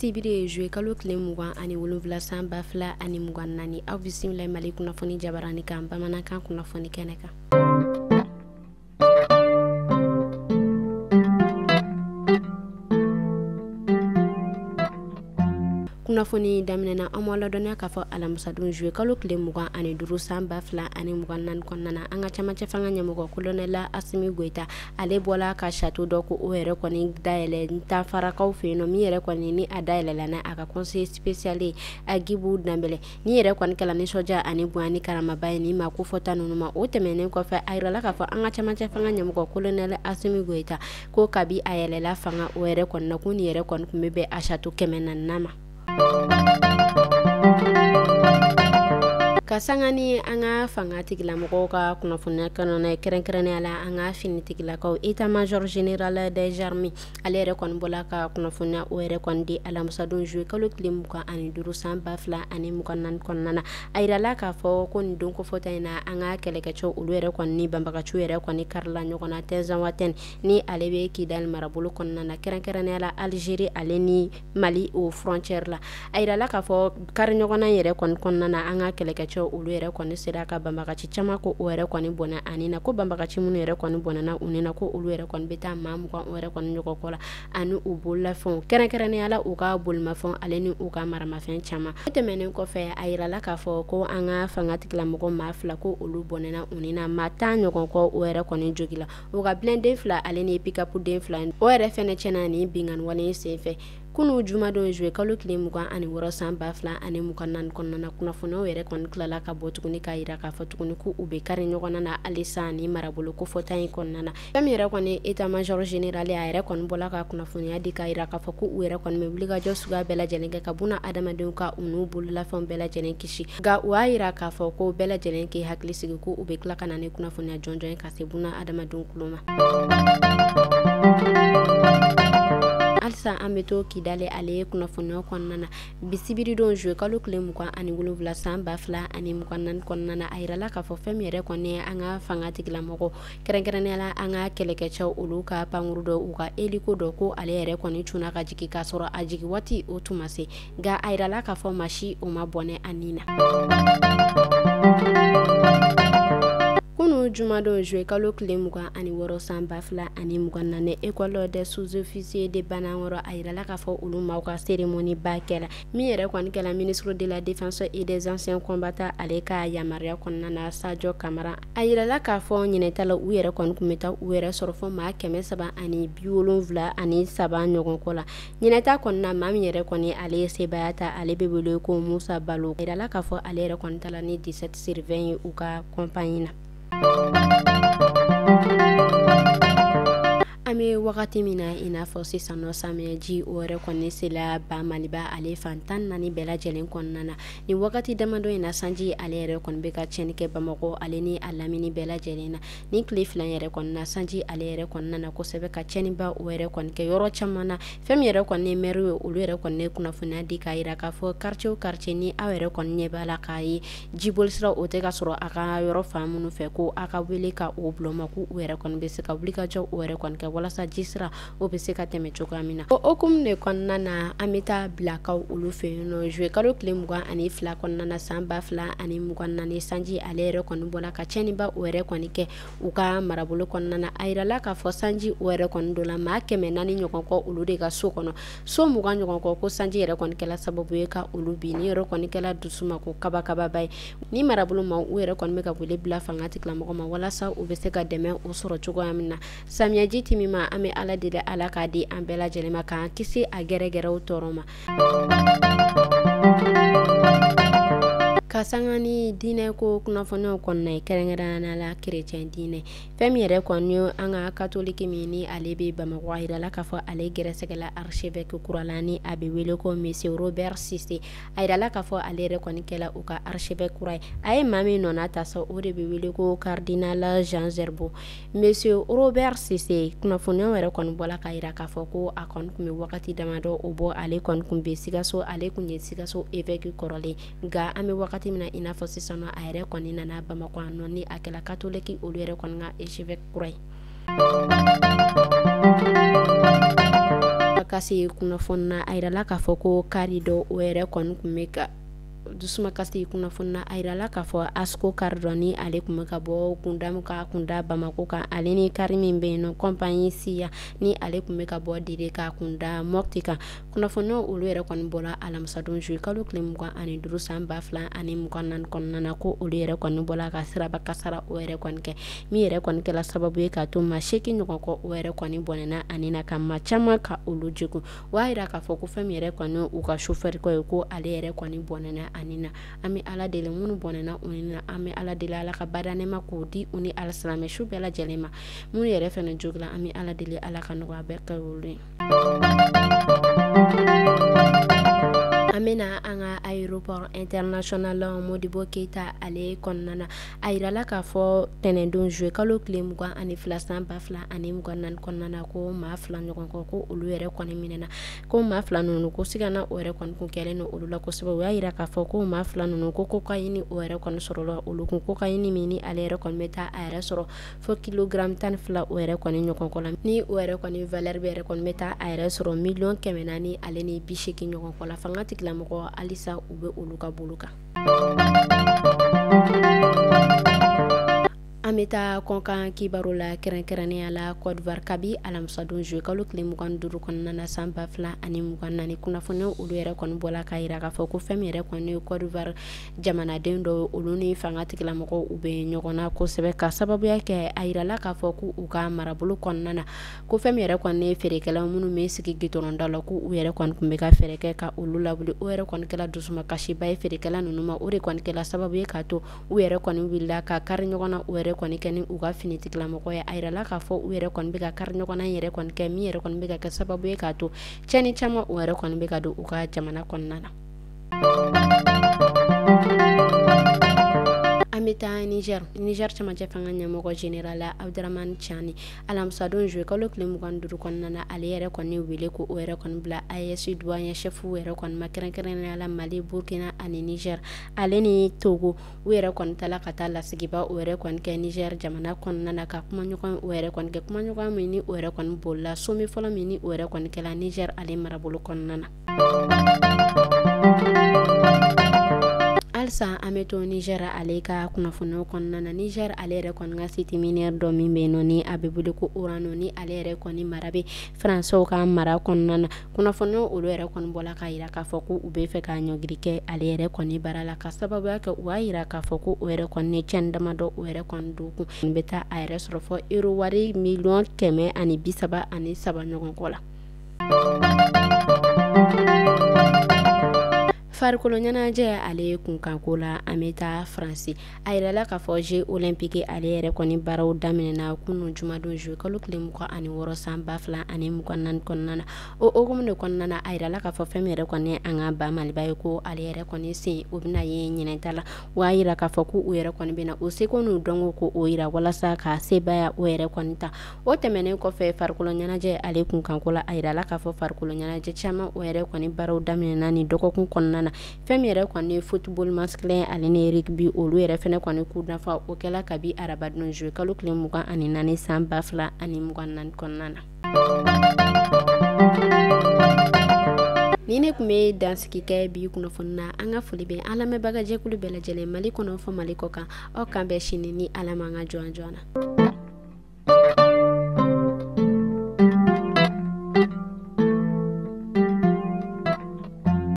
Sibiri ye juillet kalo tile 27 san 2024. Aw bisimila Mali kunnafoni jabarani kan bamanankan kunnafoni kɛnɛ kan. Kunnafoni daminɛna an ma ladɔnniya k'a fɔ alamisadon juillet kalo tile 25 san 2024 kɔnɔna na, an ka camancɛ fanga ɲɛmɔgɔ colonel Asimi Goyita ale bɔla ka château dɔ ko o yɛrɛ kɔni dayɛlɛ Ntafarakaw fɛ yen nɔ, min yɛrɛ kɔni ni a dayɛlɛla n'a a ka conseiller spécial ye Agibu Danbɛlɛ. Ni yɛrɛ kɔni kɛla nisɔndiya ani bonya ni karamaba ye nin maa kofɔta ninnu ma. O tɛmɛnen kɔfɛ, a yirala k'a fɔ an ka camancɛ fanga ɲɛmɔgɔ colonel Asimi Goyita ko kabi a yɛlɛla fanga o yɛrɛ kɔni na, ko nin yɛrɛ kɔni tun bɛ bɛn a château 400 ma. Ka sanga ni an ka fanga tigilamɔgɔw ka kunnafoniya kɔnɔna ye, kɛrɛnkɛrɛnnenya la an ka finitigilakaw état major général des armées ale yɛrɛ kɔni bɔla ka kunnafoniya o yɛrɛ kɔni di alamisadon juillet kalo tile 25 san 2024 kɔnɔna na. A yirala k'a fɔ ko nin don kofɔta in na, an ka kɛlɛkɛcɛw olu yɛrɛ kɔni ni banbagaciw yɛrɛ kɔni karila ɲɔgɔn na Tɛnzanwatɛn ni ale bɛ Kidali marabolo kɔnɔna na, kɛrɛnkɛrɛnnenya la Algérie ale ni Mali o frontière la. A yirala k'a fɔ kari ɲɔgɔnna yɛrɛ kɔni kɔnɔna na, an ka kɛlɛkɛcɛw olu yɛrɛ kɔni sera ka banbagaci caman ko o yɛrɛ kɔni bɔnɛ ani na, ko banbagaci minnu yɛrɛ kɔni bɔnɛna u ni na, ko olu yɛrɛ kɔni bɛ taa maa 20 o yɛrɛ kɔni ɲɔgɔn kɔ la, ani u bololafɛnw, kɛrɛnkɛrɛnnenya la u ka bolimafɛnw ale ni u ka maramafɛn caman. O tɛmɛnen kɔfɛ, a yirala k'a fɔ ko an ka fanga tigilamɔgɔ maa 2 ko olu bɔnɛna u ni na, maa 10 ɲɔgɔn kɔ o yɛrɛ kɔni jogila, u ka blindé 2 ale ni pick-up den 2 o yɛrɛ fɛnɛ tiɲɛna nin binkanni wale in senfɛ. Kunu jumadon juillet kalo tile 26 san 2024 kɔnɔna na, kunnafoniyaw yɛrɛ kɔni tilala ka bɔ tuguni k'a yira k'a fɔ tuguni ko u bɛ kari ɲɔgɔn na halisa ni marabolo kofɔta in kɔnɔna na. Fɛn min yɛrɛ kɔni état major général a yɛrɛ kɔni bɔla ka kunnafoniya di k'a yira k'a fɔ ko u yɛrɛ kɔni bɛ wulikajɔ suguya bɛɛ lajɛlen kɛ ka buna adamadenw ka u n'u bololafɛnw bɛɛ lajɛlen kisi. Nka u y'a yira k'a fɔ ko bɛɛ lajɛlen k'i hakili sigi ko u bɛ tila ka na ni kunnafoniya jɔnjɔn ye ka se buna adamadenw tulo ma. Halisa an bɛ to Kidali ale ye kunnafoniyaw kɔnɔna na. Bi sibiridon juillet kalo tile 27 san 2024 kɔnɔna na, a yirala k'a fɔ fɛn min yɛrɛ kɔni ye an ka fanga tigilamɔgɔ, kɛrɛnkɛrɛnnenya la an ka kɛlɛkɛcɛw olu ka pankuru dɔ, u ka hélico dɔ, ko ale yɛrɛ kɔni cunna ka jigin k'a sɔrɔ a jigin waati o tun ma se. Nka a yirala k'a fɔ maa si o ma bɔnɛ a ni na. Kunu jumadon juillet kalo tile 26 san 2024, école des sous-officiers de Banankɔrɔ, a yirala k'a fɔ olu maaw ka cérémonie ba kɛla, min yɛrɛ kɔni kɛla ministre de la défense et des anciens combattants ale ka yamaruya kɔnɔna na, Sadio Kamara. A yirala k'a fɔ ɲinɛta la u yɛrɛ kɔni tun bɛ taa u yɛrɛ sɔrɔ fɔ maa 373 ɲɔgɔn kɔ la. Ɲinɛta kɔnɔna, maa min yɛrɛ kɔni ale ye sebaaya ta, ale bɛ wele ko Musa Balo. A yirala k'a fɔ ale yɛrɛ kɔni tala ni 17 sur 20 ye u ka compagnie na. An bɛ wagati min na i n'a fɔ sisan nɔ, samiyɛji o yɛrɛ kɔni sela ba Maliba ale fan 14 bɛɛ lajɛlen kɔnɔna na. Nin wagati damadɔ in na, sanji ale yɛrɛ kɔni bɛ ka tiɲɛni kɛ Bamakɔ ale ni a lamini bɛɛ lajɛlen na. Nin tile 2 yɛrɛ kɔni na, sanji ale yɛrɛ kɔni nana kosɛbɛ ka tiɲɛniba o yɛrɛ kɔni kɛ yɔrɔ caman na. Fɛn min yɛrɛ kɔni ye maire ye, olu yɛrɛ kɔni ye kunnafoniya di k'a yira k'a fɔ quartier o quartier ni aw yɛrɛ kɔni ɲɛ b'a la k'a ye jiboli sira o tɛ ka sɔrɔ a ka yɔrɔ fan minnu fɛ, ko a ka wele ka o bila u ma, k'u yɛrɛ kɔni bɛ se ka wulikajɔ o yɛrɛ kɔni kɛ walasa ji sira o bɛ se ka tɛmɛ cogoya min na. O hukumu de kɔnɔna na, an bɛ taa Bilakaw olu fɛ yen nɔ juillet kalo tile 22 kɔnɔna na san 2024, sanji ale yɛrɛ kɔni bɔla ka tiɲɛniba o yɛrɛ kɔni kɛ u ka marabolo kɔnɔna na. A yirala k'a fɔ sanji o yɛrɛ kɔni donna maa 400 ɲɔgɔn kɔ olu de ka so kɔnɔ, so 20 ɲɔgɔn kɔ, ko sanji yɛrɛ kɔni kɛla sababu ye ka olu bin. Ni yɛrɛ kɔni kɛla dusu ma ko kabakababa ye. Ni marabolo ma, u yɛrɛ kɔni bɛ ka wele bila fanga tigilamɔgɔ ma walasa u bɛ se ka dɛmɛ o sɔrɔ cogoya min na. Samiyɛji timi ma, an bɛ Ala deli Ala k'a di an bɛɛ lajɛlen ma k'an kisi a gɛrɛgɛrɛw tɔɔrɔ ma. Ka sanga ni diinɛ ko kunnafoniyaw kɔnɔna ye, kɛrɛnkɛrɛnnenya la kerecɛn diinɛ, fɛn min yɛrɛ kɔni ye an ka katoliki min ni ale bɛ Bamakɔ, a yirala k'a fɔ ale gɛrɛsɛgɛla archevêque kura la ni a bɛ wele ko monsieur Robert Cissé. A yirala k'a fɔ ale yɛrɛ kɔni kɛla u ka archevêque kura ye. A ye maa min nɔna ta sa, o de bɛ wele ko cardinal Jean Zerbo. Monsieur Robert Cissé, kunnafoniyaw yɛrɛ kɔni bɔla k'a yira k'a fɔ ko a kɔni tun bɛ wagati damadɔ o bɔ, ale kɔni tun bɛ Sikaso, ale tun ye Sikaso évêque kɔrɔlen. Nka an bɛ wagati min na i n'a fɔ sisan nɔ, a yɛrɛ kɔni nana Bamakɔ yan nɔ ni a kɛla katoliki olu yɛrɛ kɔni ka archevêque kura ye. Ka Dusumakasi kunnafoni na, a yirala k'a fɔ ko kari dɔ o yɛrɛ kɔni tun bɛ ka dusumakasi kunnafoni na, a yirala k'a fɔ ASCO kari dɔ ni ale tun bɛ ka bɔ Kundamu ka kunda Bamakɔ kan, ale ni kari min bɛ yen nɔ compagnie SIA ni ale tun bɛ ka bɔ Dere ka kunda Mɔpti kan. Kunnafoniw olu yɛrɛ kɔni bɔra alamisadon juillet kalo tile 25 san 2024 kɔnɔna na, ko olu yɛrɛ kɔni bɔra ka siraba kasara o yɛrɛ kɔni kɛ, min yɛrɛ kɔni kɛla sababu ye k'a to maa 8 ɲɔgɔn kɔ o yɛrɛ kɔni bɔnɛna ani na ka maa caman ka olu jogin. O y'a yira k'a fɔ ko fɛn min yɛrɛ kɔni u ka chauffeur kɔ ye, ko ale yɛrɛ kɔni bɔnɛna ani na. An bɛ Ala deli minnu bɔnɛna u ni na, an bɛ Ala deli Ala ka bada nɛɛma k'o di u ni alisilamɛ su bɛɛ lajɛlen ma. Minnu yɛrɛ fɛnɛ jogila, an bɛ Ala deli Ala ka nɔgɔya bɛɛ kɛ olu ye. An bɛna an ka aéroport international Modibo Keyita ale kɔnɔna na. A yirala k'a fɔ tɛnɛndon juillet kalo tile 22 san 2024 kɔnɔna na, ko maa 2 ɲɔgɔn kɔ, ko olu yɛrɛ kɔni minɛna, ko maa 2 ninnu ko sigana o yɛrɛ kɔni kun kɛlen don olu la kosɛbɛ. U y'a yira k'a fɔ ko maa 2 ninnu ko cocaïne o yɛrɛ kɔni sɔrɔla olu kun, cocaïne min ni ale yɛrɛ kɔni bɛ taa a yɛrɛ sɔrɔ fo kilogramme 12 o yɛrɛ kɔni ɲɔgɔn kɔ la, ni o yɛrɛ kɔni valeur bɛ yɛrɛ kɔni bɛ taa a yɛrɛ sɔrɔ miliyɔn 400 ale ni 80 ɲɔgɔn kɔ la. Fanga tigilamɔgɔ halisa u bɛ olu ka bolo kan. An bɛ taa kɔnkan kibaru la, kɛrɛnkɛrɛnnenya la Côte d'Ivoire. Kabi alamisadon juillet kalo tile 25 kɔnɔna na san 2024, kunnafoniw olu yɛrɛ kɔni bɔla k'a yira k'a fɔ ko fɛn min yɛrɛ kɔni ye Côte d'Ivoire jamanaden dɔw, olu ni fanga tigilamɔgɔw u bɛ ɲɔgɔn na kosɛbɛ, ka sababuya kɛ a yirala k'a fɔ ko u ka marabolo kɔnɔna na, ko fɛn min yɛrɛ kɔni ye feerekɛlaw minnu bɛ sigi gitɔrɔn da la, ko u yɛrɛ kɔni tun bɛ ka fɛɛrɛ kɛ ka olu lawuli. O yɛrɛ kɔni kɛla dusumakasiba ye feerekɛla ninnu ma. O de kɔni kɛla sababu ye k'a to u yɛrɛ kɔni wulila ka kari ɲɔgɔn na o yɛrɛ kɔni kɛ ni u ka finitigilamɔgɔ ye. A yirala k'a fɔ u yɛrɛ kɔni bɛ ka kari ɲɔgɔn na yɛrɛ kɔni kɛ, min yɛrɛ kɔni bɛ ka kɛ sababu ye k'a to tiɲɛni caman o yɛrɛ kɔni bɛ ka don u ka jamana kɔnɔna na. An bɛ taa Niger. Niger cɛmancɛ fanga ɲɛmɔgɔ général Abdramane Tiani, alamisadon juillet kalo tile 25 kɔnɔna na, ale yɛrɛ kɔni wele ko o yɛrɛ kɔni bila AES douanier chef yɛrɛ kɔni ma, kɛrɛnkɛrɛnnenya la Mali, Burkina ani Niger ale ni Togo. U yɛrɛ kɔni taala ka taa lasigiba o yɛrɛ kɔni kɛ Niger jamana kɔnɔna na, ka kumaɲɔgɔn o yɛrɛ kɔni kɛ, kumaɲɔgɔn min ni o yɛrɛ kɔni bolila sommet fɔlɔ min ni o yɛrɛ kɔni kɛla Niger ale marabolo kɔnɔna na. Halisa an bɛ to Niger ale ka kunnafoniw kɔnɔna na. Niger ale yɛrɛ kɔni ka site minière dɔ min bɛ yen nɔ, ni a bɛ wele ko Orano, ni ale yɛrɛ kɔni mara bɛ Faransɛw ka mara kɔnɔna na, kunnafoniw olu yɛrɛ kɔni bɔla k'a yira k'a fɔ ko u bɛ fɛ ka ɲɔngiri kɛ ale yɛrɛ kɔni baara la, ka sababuya kɛ u b'a yira k'a fɔ ko o yɛrɛ kɔni ni tiɲɛni damadɔ o yɛrɛ kɔni don kun bɛ taa a yɛrɛ sɔrɔ fɔ euro wari miliyɔn 133 ɲɔgɔn kɔ la. Farikolo ɲɛnajɛ ale kunkanko la, an bɛ taa Faransi. A yirala k'a fɔ Jeux olympiques ale yɛrɛ kɔni baaraw daminɛna kunun jumadon juillet kalo tile 26 san 2024 kɔnɔna na. O hukumu de kɔnɔna na, a yirala k'a fɔ fɛn min yɛrɛ kɔni an ka ba Maliba ye, ko ale yɛrɛ kɔni sen o bɛna ye ɲinɛta la. O y'a yira k'a fɔ ko u yɛrɛ kɔni bɛna o seko n'u dɔnko ko o yira walasa ka sebaaya o yɛrɛ kɔni ta. O tɛmɛnen kɔfɛ farikolo ɲɛnajɛ ale kunkanko la, a yirala k'a fɔ farikolo ɲɛnajɛ caman o yɛrɛ kɔni baaraw daminɛna nin dɔgɔkun kɔnɔna na. Fɛn min yɛrɛ kɔni ye football masculin ale ni rugby, olu yɛrɛ fɛnɛ kɔni k'u dafa o kɛla kabi arabadon juillet kalo tile 24 san 2024 kɔnɔna na. Ni ne tun bɛ dansigi kɛ bi kunnafoni na. An ka foli bɛ an lamɛnbagajɛkulu bɛɛ lajɛlen, Mali kɔnɔ fɔ Mali kɔ kan. Aw kan bɛn sini ni Ala ma an ka jɔn jɔn na.